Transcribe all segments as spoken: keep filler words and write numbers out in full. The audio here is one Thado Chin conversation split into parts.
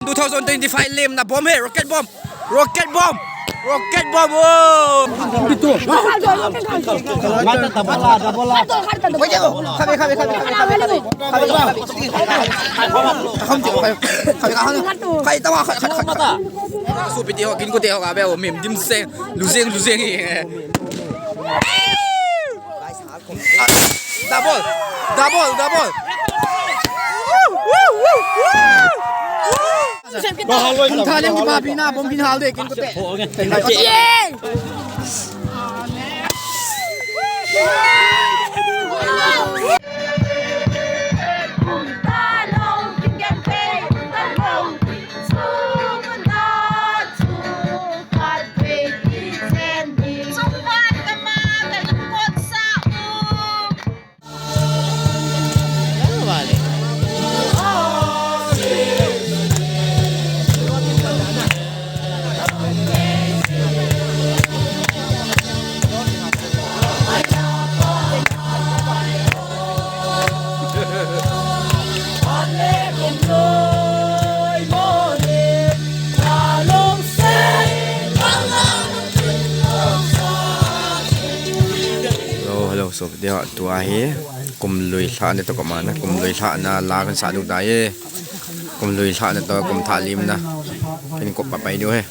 Two thousand twenty-five lemna bomb he, rocket bomb. Rocket bomb. Rocket bomb. Oh. Khabe, khabe, khabe. Khabe, khabe. Khabe, khabe. Khabe, khabe. Khabe, khabe. Khabe, khabe. Khabe, khabe. Sopite ho, kin kote ho, khabe, oh, mim, dim seng, losing, losing. Double, double, double. Bom tha leng kipapi na, bom kin hal de, kin kote. Yay! Hello, hello, so, tua hi kum lui lhahna toh koma na, kum lui lhahna la kan sa diu tai. Kum lui lhahna toh kum thah limna. Kin kop pa pai diu he.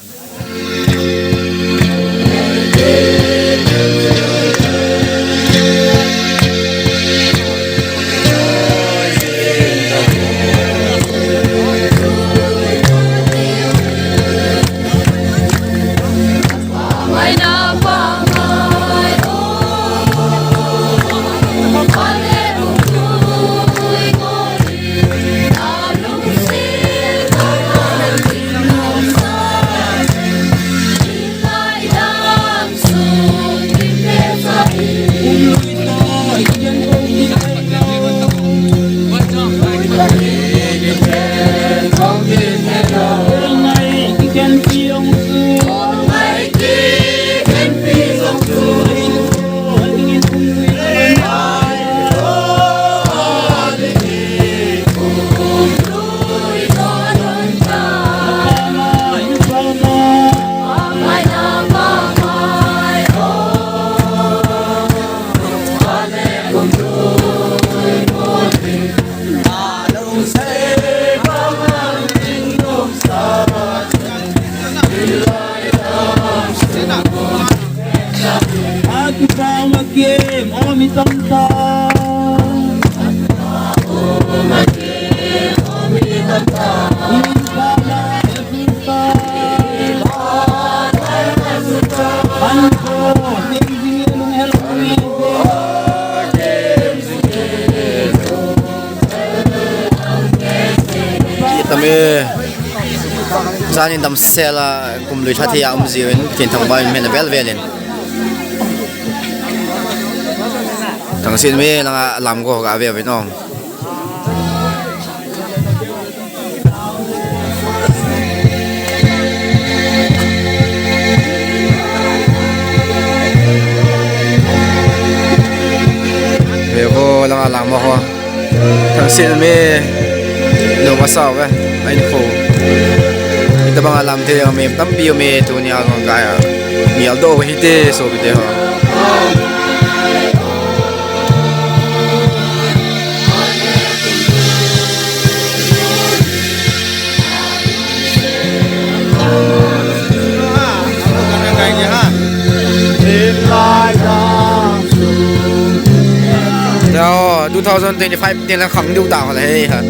Tami, jan in damsel a kum lui lha thei a um jiuvin, Pathen thangvah in mena vel vel in. Thangsetmi langa lam go ga ve uvin ong. Ve vo langa lam ho. Thangsetmi nu masa ve, a inkho. Hitabang a lam thei ding mi tampi um e, tuni a ngong kai a. Mi aldo hite, sopite ho. Two thousand twenty-five teng la khang diu ta le hei ha.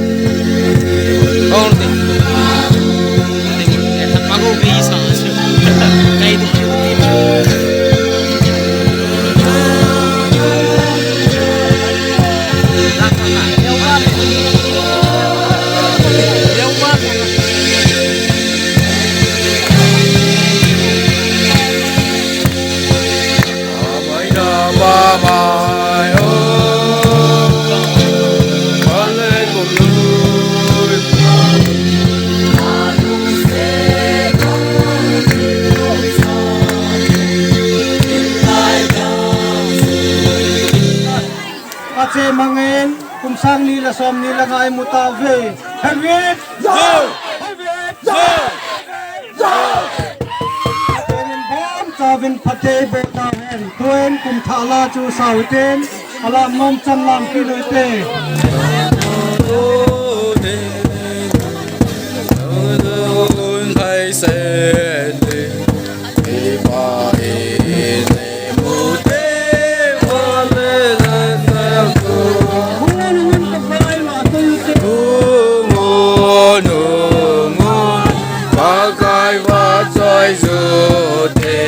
Ache mangin, kum sang ni le som ni le nga imu tauve. Helvet! Helvet! Min phatthei boh tauhen, tun kum thah la chu sau hitin, alam nom chan lam kit u hite. Pakai va choi ju te,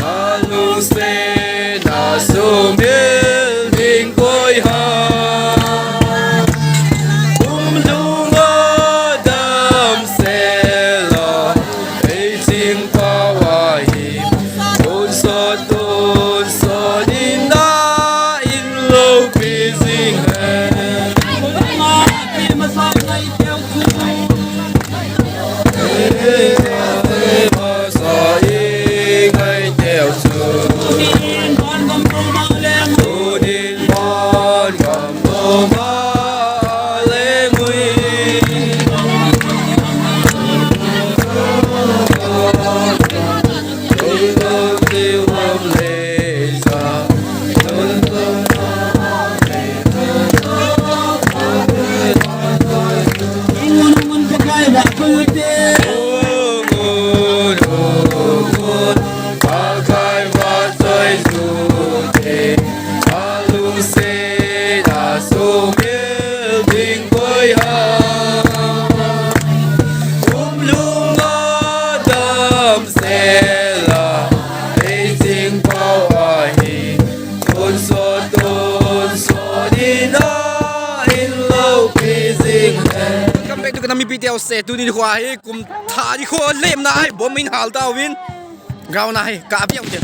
na lungsetna sumil ding koi ham. Kum lung a damsel a, ei ching pau ahi, tonsot tonsot in na in loupi jing hen. Sela, ei ching pau ahi, tonsot tonsot in na in loupi jing hen. Welcome back to Kanami P T L se, tuni nikho hi kum thah nikho lemna ahi, bomb in hal tauvin. Ground a hi, kap ve ute.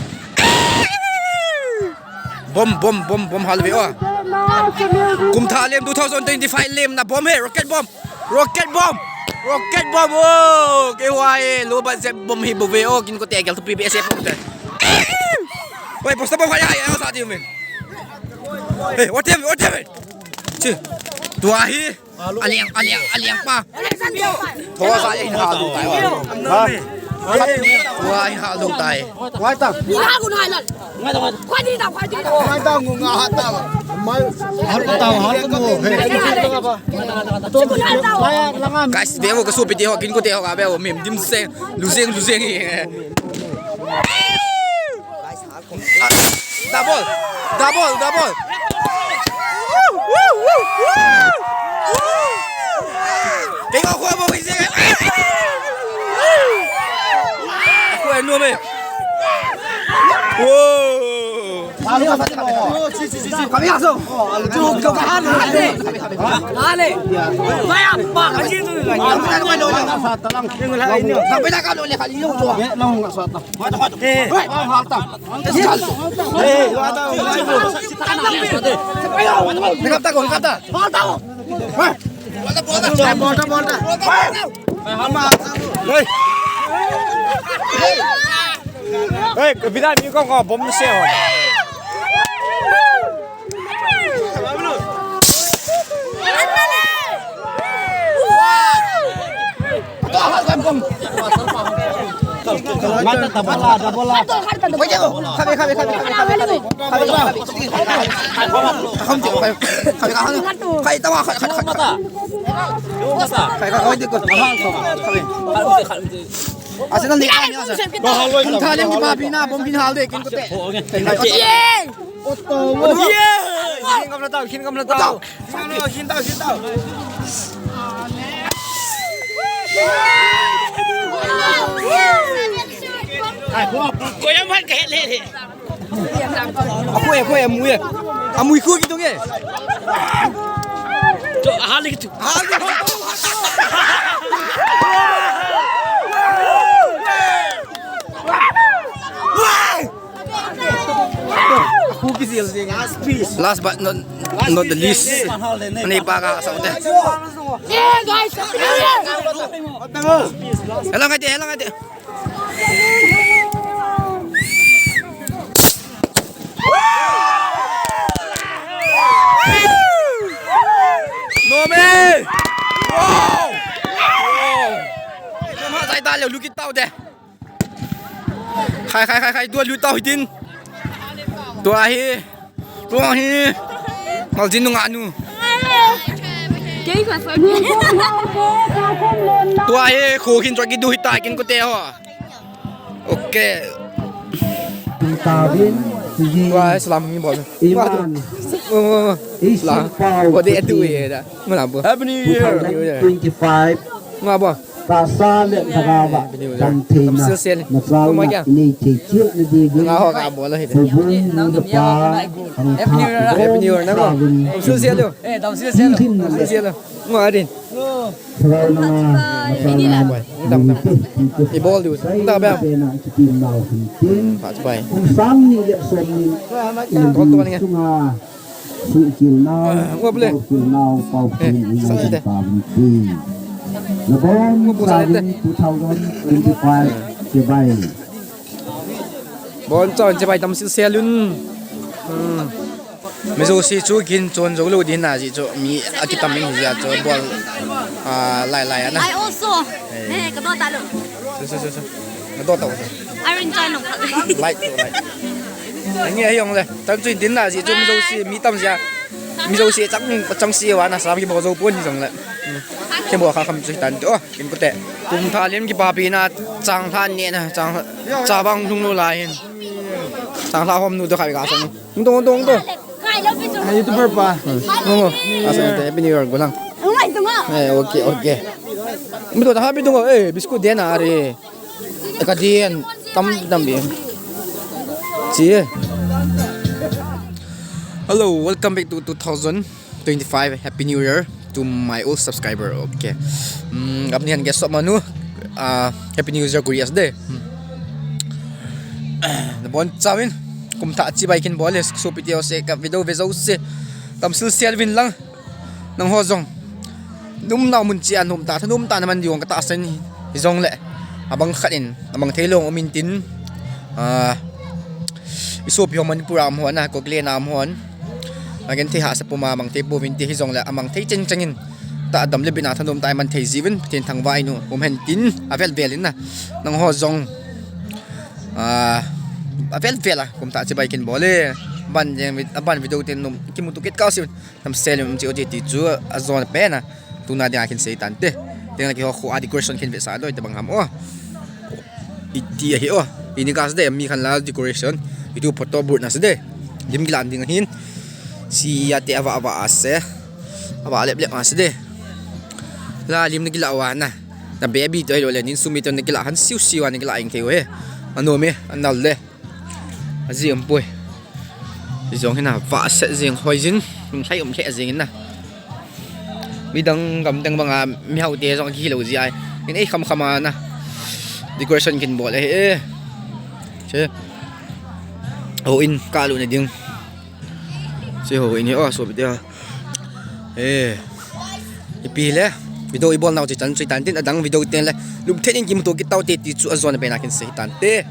Bomb, bomb, bomb, bomb hal ve o. Kum thah lem two thousand twenty-five lemna bomb hi, rocket bomb. Rocket bomb! Rocket bomb! Oh! Kei hua e, low budget bomb hi bou ve, oh, kin ko te gel tu P B S F bomb te. Oi, posta bomb kaya, ya sa ti men. Hey, what him, what him? Chi. Tua hi. Aliang, aliang, aliang pa. Tua sa in ha lu tai. Ha? Tua in ha lu tai. Wai ta. Ni ha gu nai lan. Guys, ve o ka sopi te ho, kin ko te ho ka ve o, mim dim seng, lu seng, lu seng hi. Double, double, double. Kei ko ko bo ki seng. Ko no me. Wow. Hey, bida mi ko ko bom se ho. Mata tabola, tabola. Arsenal ni kami asa. Bomb thalem ki papi na, bomb kin hal de, kin ko te. Ye! Otto. Ye! Kin kam la tau, kin kam la tau. Kin tau, kin tau. Ko ya man ka le le. Akhu e, akhu e, amui e. Amui khu kitung e. To, ahali kitu. Ahali kitu. Akhu kisil sing. Last but not, not the least. Ani pa ka sa hote. Yeah, guys. Hello, ngati, hello, ngati. No me. Wow. Wow. No ma sai ta le lu kit tau de. Khai, khai, khai, khai, tua lut tau hitin. Tua hi. Tua hi. Maljin nungah nu. Tua hi, khu khin chua kidu hita kin kote ho. Ok. Tua hi salam ni bol. Salam. Kote tu ye da. Ngala bo. Happy New Year. Twenty-five. Ngala bo. Tahsa le lhagao a damtheina, machalna inei thei cheh na dingin, houbung nu le pa, khangthah, Happy New Year, nang ho. Damsel sel u. Damsel sel u. Ngah din. Lhagao langa, machalna, ibol diu. Kum sang ni le som ni, chunga Suhkilnau, bawlkilnau, paukil, inau, pavin ti. Nabon, savin, two thousand twenty-five, chibai. Bon chon chibai tam sil selun. Mi jouse chu kin chon jou lou din na ji chu mi akitam in ji a chu bol. Lai lai ana. I also. Eh, ka do ta lo. Su su su su. Ka do ta lo. Iron chai nong khat. Light to light. Ange hi jong le. Tan chu in tin na ji chu mi jouse mi tam ji a. Mi jouse chang chang si wa na sa mi bo jo pon hi jong le. Kibol kha kham chu tan to. Kin kote. Kum tha lem kipapi na chang tha ne na chang cha bang lung lo lai hin. Chang tha hom nu to khai ka sang. Ung to ung to ung to. YouTuber pa. Ung to. Asa te Happy New Year ko lang. Eh, okay okay. Mi to ta happy to eh biscuit den a re. Ka dien tam tam bi. Chi. Hello, welcome back to two thousand twenty-five. Happy New Year to my old subscriber. Okay. Hmm, apni han guest manu. Ah, Happy New Year kuri ase de. Hmm. Nabon chauvin. Kum tha chibai kin bol e, sopi teho se ka video ve jouse. Tam sil sel vin lang. Nangho jong. Numnau mun chia nom ta, thanom ta na man diu ka tahsan hi jong le. Abang khat in, abang thei lou um in tin. Ah, i sopi ho Manipur a um ho na, Koklen a um ho. Agen thei hahsa puma mang thei pouvin ti hi jong le, amang thei cheng cheng in. Ta dam le bina thanom ta man thei jiuvin, Pathen thangvah in um hen tin, avel vel in na. Nangho jong. Ah, avel vel a, kum tha chibai kin bol e. Ban jeng, aban video tin nom, kimuto kit kau si. Tam sel um chi o ti ti chu ajon pen a. Tuna dinga kin sei tante. Tengna kiho kho a decoration kin vesa loi te bang ham o. Iti ahi o. Ini ka sede mi khan la decoration. Itu photo booth na sede. Lim kilan ding hin. Si ya te ava ava ase. Ava lep lep ase de. La lim na kila wa na. Na baby to lo le nin sumi to na kila han siu siu na kila ing thei o he. Ano me anal le. Aji um poi. Jong hina va set jing hoi jin. Um thai um the jing na. Midang gam dang banga mi hau te jong ki lo ji ai. In ei kham kham a na. Decoration kin bol e. Che. Ho in ka lu ne ding. Che ho in he o so bi dia. Eh. Ipi le. Video i bol nau chi chan chi tan tin adang video ten le. Lum then in kim to ki tau te ti chu ajon pe na kin sei tan te.